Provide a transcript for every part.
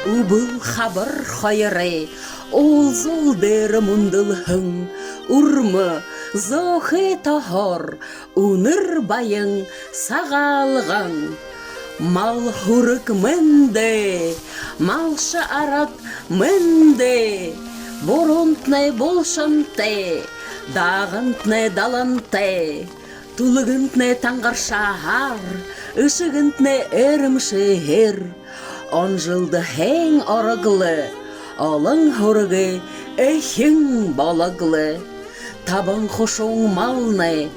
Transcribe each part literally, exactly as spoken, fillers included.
Үбэл хабар хоёрой уулзал дээрэ мүндэлһэн, үрмэ зөөхэй тоһоор үнэр баян Сагаалган. Мал һүрэг мэндэ, малша арад мэндэ, буруунтнай булшантай, даагантнай далантай, түлэгэнтнай тангаршаһаар, эшэгэнтнай эрэмшэһээр, он жэлдэ һайн орог лэ, олон һүрэгэй эхин болог лэ. Табан хушуун малнай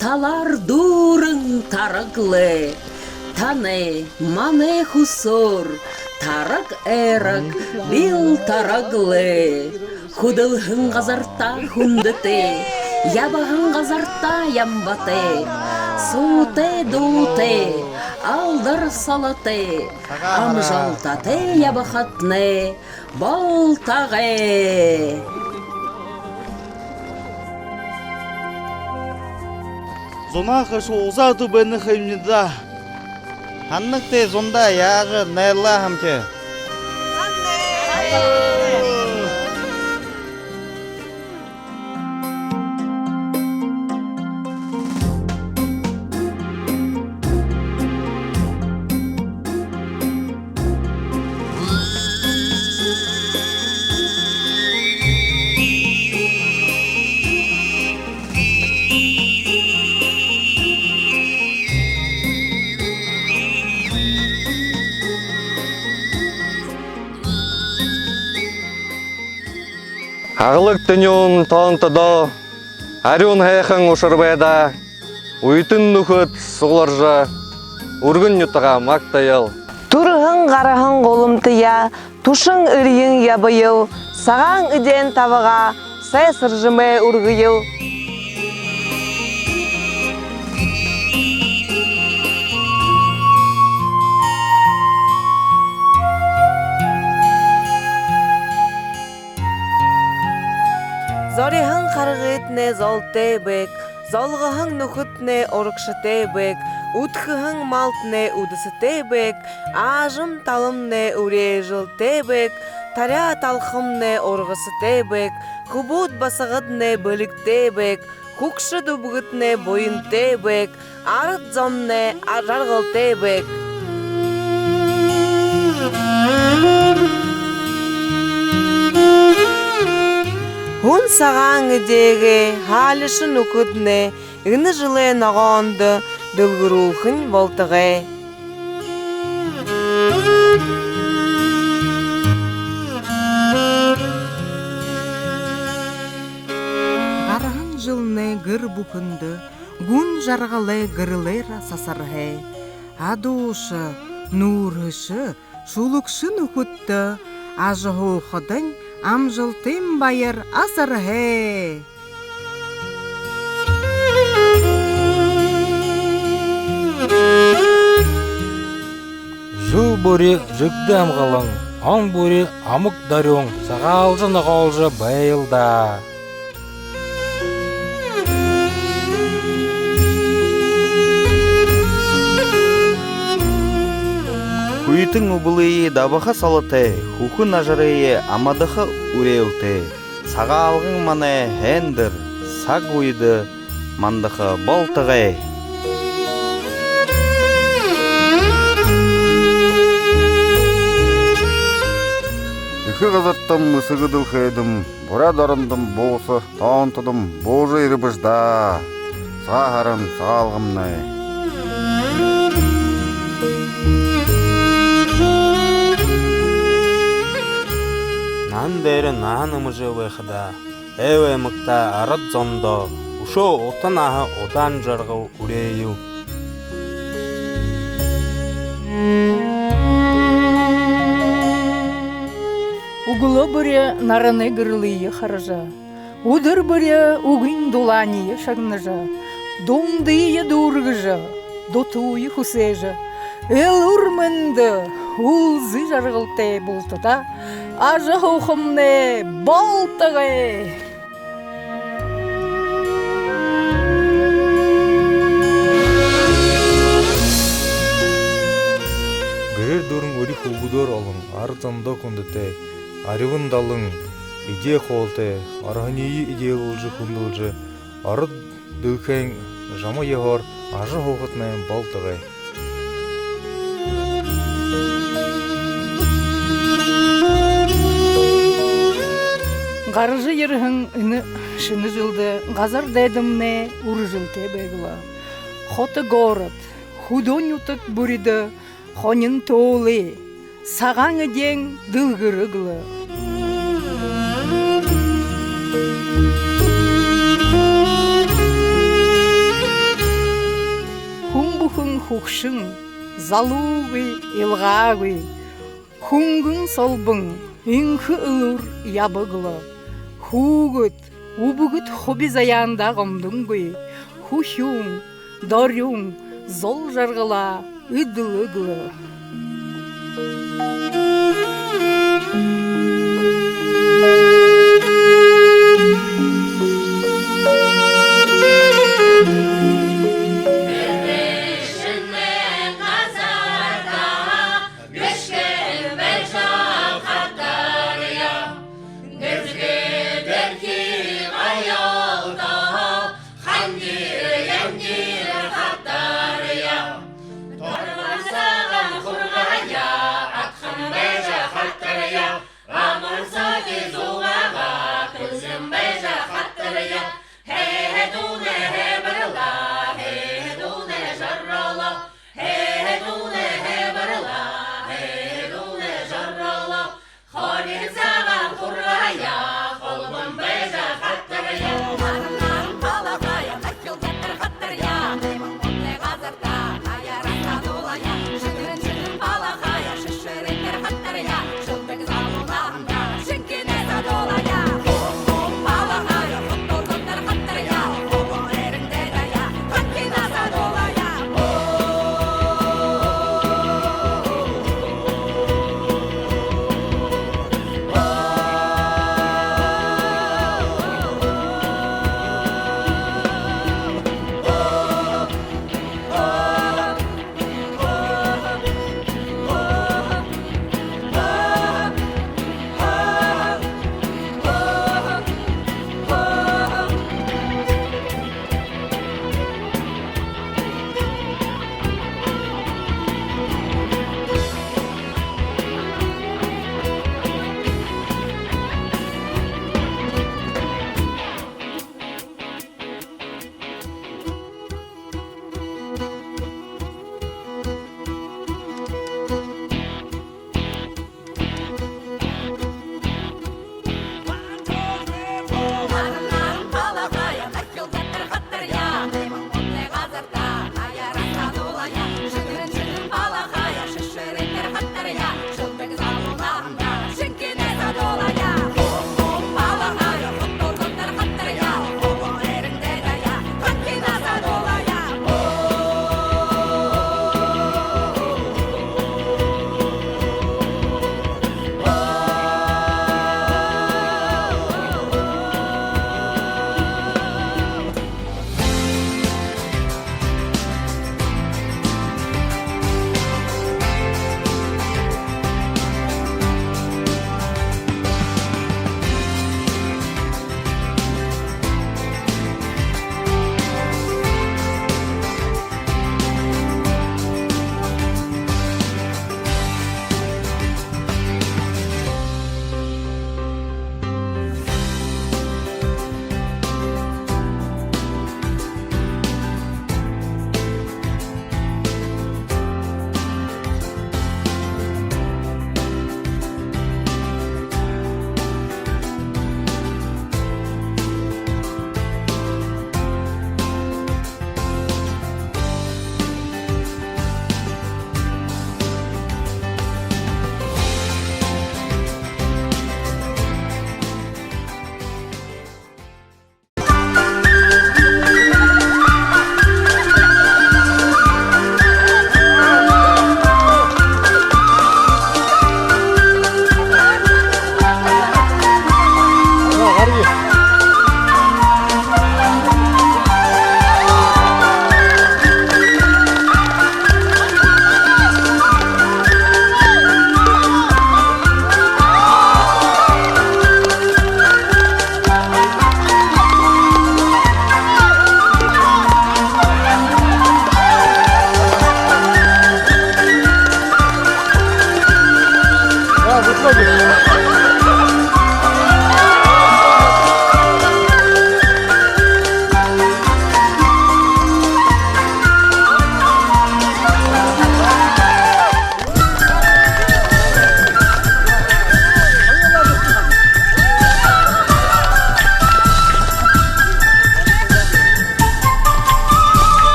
талаар дүүрэн тараг лэ. Танай манай хүсөөр тараг айраг бил тараг лэ. Хүдэлһэн газартаа хүндэтэй, ябаһан газартаа ямбатай, суутай дуутай, алдар солотой, амжалтатай ябахатнай болтогой. Зунаа хаш уулзаад байна хэмнидаа. Ханагтай зундаа яажа найрлаа хамти. Аглаг тэнюун тоонтодоо, арюун һайхан ушар байдаа. Үетэн нүхэд сугларжа, үргэн нютагаа магтаял. Түрэһэн гараһан гуламтаяа түшэн эрьен ябаял, сагаан эдеэн табагаа сай сэржэмээ үргэел. Зориһон харгытнай золтой байг, золгоһон нүхэдтнай урагшатай байг, үдхэһэн малтнай үдэсэтэй байг, аажам таламнай үреэжэлтэй байг, таряа талхамнай ургасатай байг, хүбүүд басагаднай бэлигтэй байг, хүгшэд үбгэднай буянтай байг, арад зомнай а-, жаргалтай байг. Һүн сагаан эдеэгээ һаалишан нүхэднай энэ жэлэй ногоондо дэлгэрүүлхэнь болтогой. Гараһан жэлнай гэр бүхэндэ гүн жаргалай гэрэлээр сасарһай. Адууша, нүүрһэшэ, шүлэгшэ нүхэдтэ ажаһуухадань амжалтын баяр асарһай. Жэл бүри жэгдэ амгалан, он бүри омог дорюун сагаалжа, ногоолжо байял даа. Хүйтэн үбэлые дабаха солотой, хүхэ нажарые амадаха үреэлтэй. Сагаалган манай һайндэр, саг үедэ мандаха болтогой. Эхэ газартам, эсэгэ дэлхэйдэм, буряад орондом бууса тоонтодом буужа ерэбэш даа. Сагаан һаран, Сагаалганмнай. Наһан дээрэ наһа нэмэжэ байхадаа, Эв аймагта арад зондо үшөө ута наһа, удаан жаргал үреэе. Үглөө бүри наранай гэрэлые хаража, үдэр бүри үгын дулааниие шагнажа, дундые дүүргэжэ, дутууе хүсэжэ, элүүр мэндэ, үлзы жаргалтай бултадаа ажаһуухамнай болтогой. Гэр Эр дүрэн үри хүүгэдөөр олон, арад зондоо хүндэтэй, арюун далан, эдеэ хоолтой, ороһониие эдеэлүүлжэ, хүндэлжэ, ород дэлхэйн жама ёһоор ажаһуухатнай болтогой. Гаража ерэһэн энэ шэнэ жэлдэ газар дайдамнай үрэжэлтэй байг лэ. Хото город, хүдөө нютаг бүридэ хонин туулай, сагаан эдеэн дэлгэрэг лэ. Хүн бүхэн хүгшэн, залуугүй, илгаагүй, хүнгэн солбон, энхэ элүүр ябаг лэ. Хүүгэд, үбгэд хуби заяанда гомдонгүй, хүхюун, дорюун, зол жаргалаа эдлэг лэ.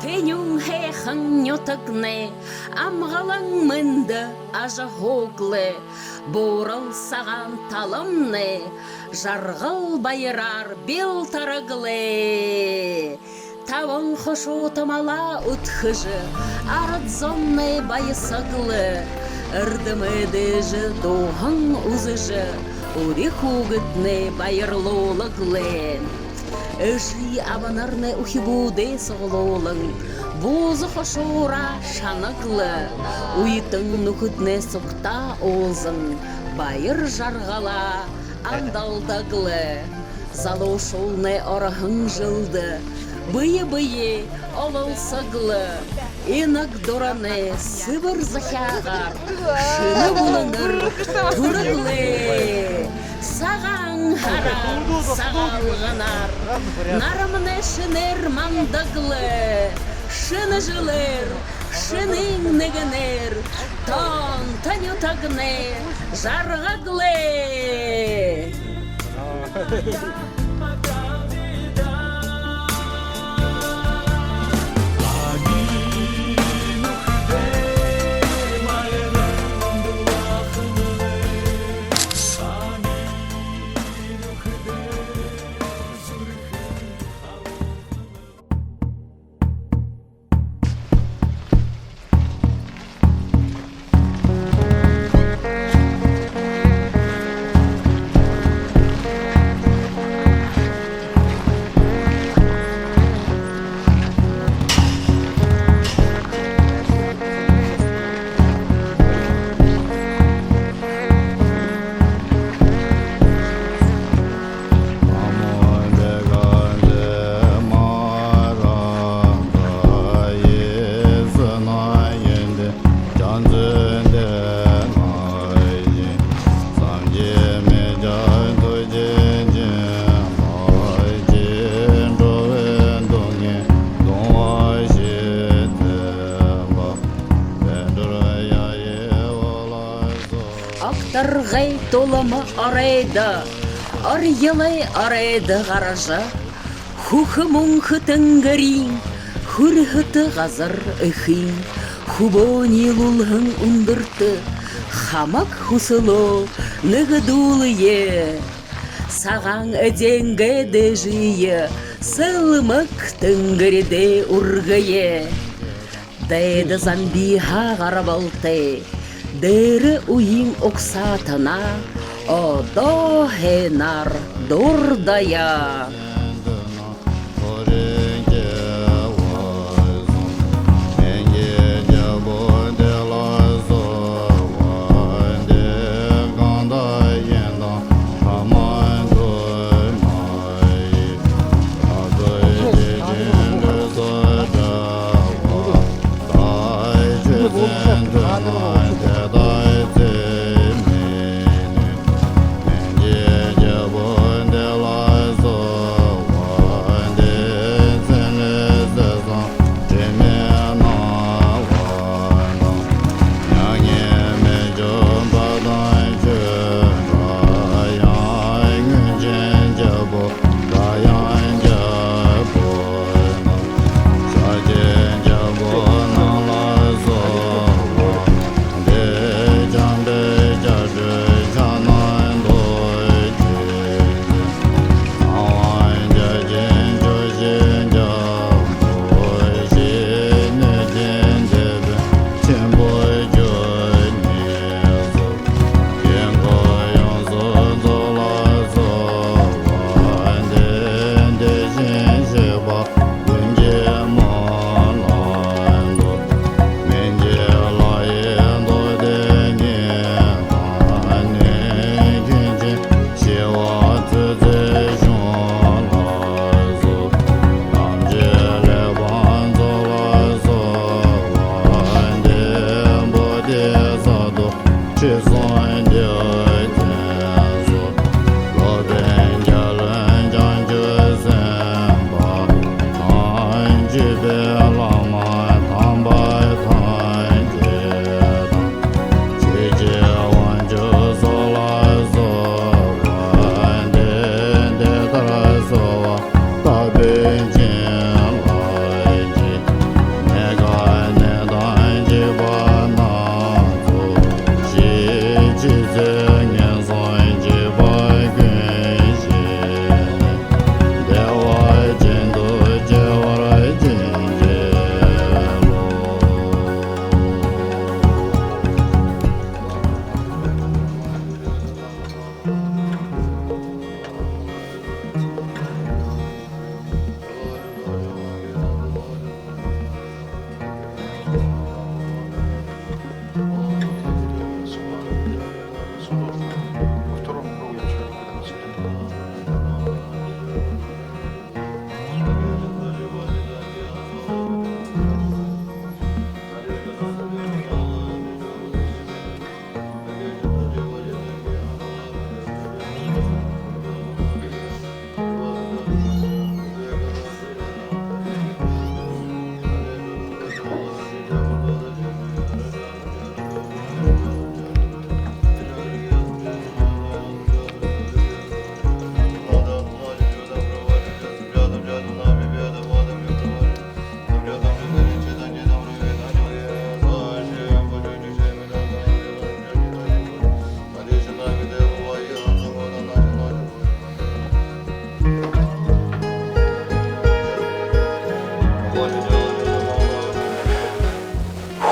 Тэнюун һайхан нютагнай, амгалан мэндэ ажаһуугли, буурал сагаан таламнай жаргал баяраар бялтараглы. Табан хушуута малаа үдхэжэ, арад зомнай баясаглы. Эрдэмэй дээжэ дууһан үзэжэ, үри хүүгэднай баярлуулаглы. Эжы абанарнай үхибүүдээ суглуулан, бууза хушуураа шанаглы. Үетэн нүхэднай сугтаа уулзан, баяр жаргалаа андалдаглы. Залуушуулнай ороһон жэлдэ бэе бэеэ ололсоглы. Инаг дуранай сэбэр захяагаар шэнэ бүлэнэр түрэглы. Сагаан һараар, Сагаалганаар нарамнай шэнээр мандаглы. Шэнэ жэлээр, шэнын нэгэнээр тоонто нютагнай жаргаглы. Аргай тулама оройдо, орьёлой оройдо гаража, хүхэ мүнхэ тэнгэриин хүрьһэтэ газар эхын хүбөө ниилүүлһэн үндэртэ хамаг хүсэлөө нэгэдүүлэе. Сагаан эдеэнгээ дээжые сэлмэг тэнгэридээ үргэе. Дээдэ замбиһаа гарбалтай, дээрэ үеын угсаатанаа одоо һайнаар дурдая.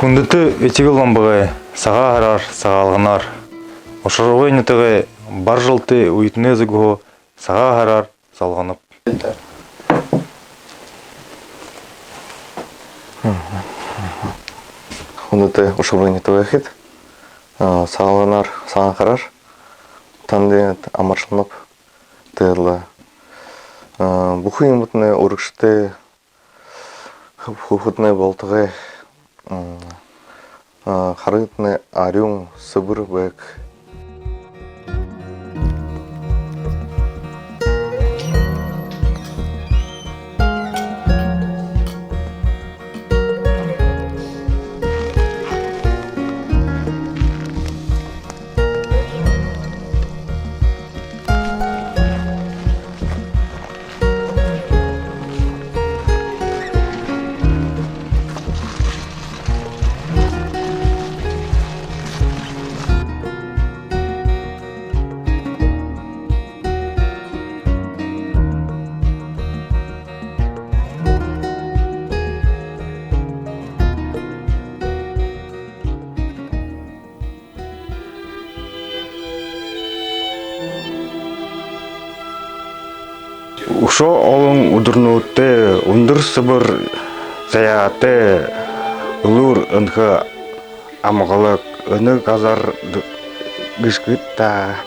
Хүндэтэ Этигэл ламбагай, Сагаан һараар, Сагаалганаар! Ушаргын нютагай бар жэлтэй үетэнэй зүгһөө Сагаан һараар залганаб. Хүндэтэ Ушаргын нютагайхид, а, Сагаалганаар, Сагаан һараар танда амаршалнаб. Тиигээд лэ, а, бүхы юумэтнай урагшатай, хүүгэдтнай болтогой, м, а, харгытнай арюун сэбэр байг. Шоо олон үдэрнүүдтэ үндэр сэбэр заяатай, элүүр энхэ, амгалан энэ газар гэшхэт даа.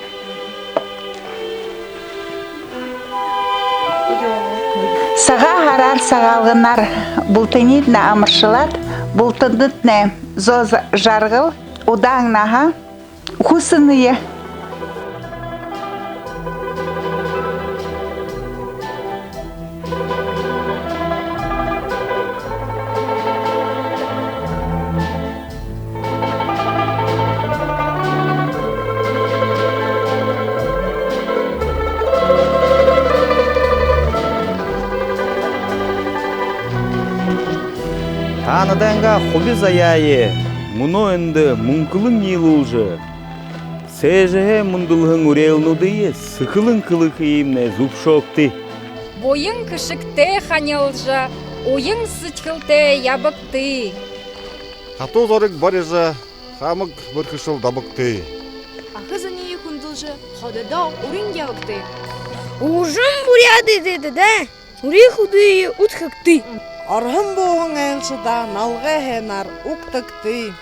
Сагаан һараар, Сагаалганаар бултыетнай амаршалаад, бултандатнай зол жаргал, удаан наһа, хүсэнэе. Таанадайнгаа хуби заяае мүнөө эндэ мүнхэлэн ниилүүлжэ, сээжэһээ мүндэлһэн үреэлнүүдые сэхэлэн хэлэхыемнай зүбшөөгты. Буян хэшэгтэй ханилжа, уян сэдьхэлтэй ябагты. Хатуу зориг барижа, хамаг бэрхэшээл дабагты. Аха зониие хүндэлжэ, хододоо урин ябагты. Уужам буряад эдеэдэ үри хүдые үдхэгты. Орһон бууһан айлшадаа налгай һайнаар угтагты.